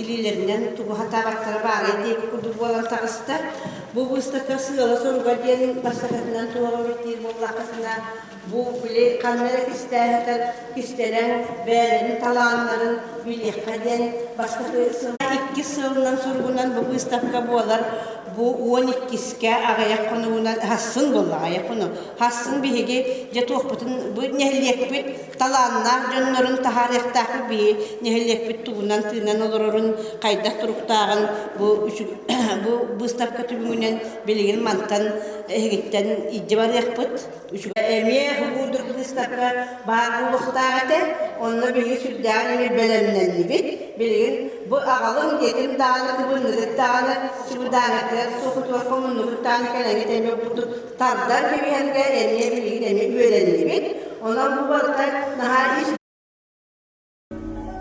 илиилэринэн тугу сатаабаттара баарый диэбит курдук буолан таҕыста. Бу выставка сыала-соруга диэн бастакытынан туох эбит диир буоллаххытына, бу били ханна эрэ кистээһитэр кистэлэҥ бэйэлэрин талааннарын билиэххэ диэн бастакы сыл иккис сылынан суругунан бу выставка буолар. Бу 12-искэ аҕыйах хонугунан хассын буолла аҕыйах хонук. Хассын биһиги дьэ туохпутун бу нэһилиэкпит талааннаах дьоннорун таһаарыахтаахпыт биһи нэһилиэкпит тугунан тыынан олорорун хайдах туруктааҕын бу бу выставка түмүгүнэн билигин мантан эһигиттэн илдьэ барыахпыт. Эмиэ курдук выставка баар буолуохтаах этэ. Онно биһиги сүрдээҕин эмиэ бэлэмнэннибит. Билигин бу аҕалыҥ диэтим даҕаны, кыбынныгыт даҕаны, чыбыдааҥҥытыгар суохутугар хомуннугут даҕаны кэлэҥҥит эмиэ курдук тардан кэбиһэргэ эмиэ билигин эмиэ үөрэннибит. Онон бу барыта наһаа ис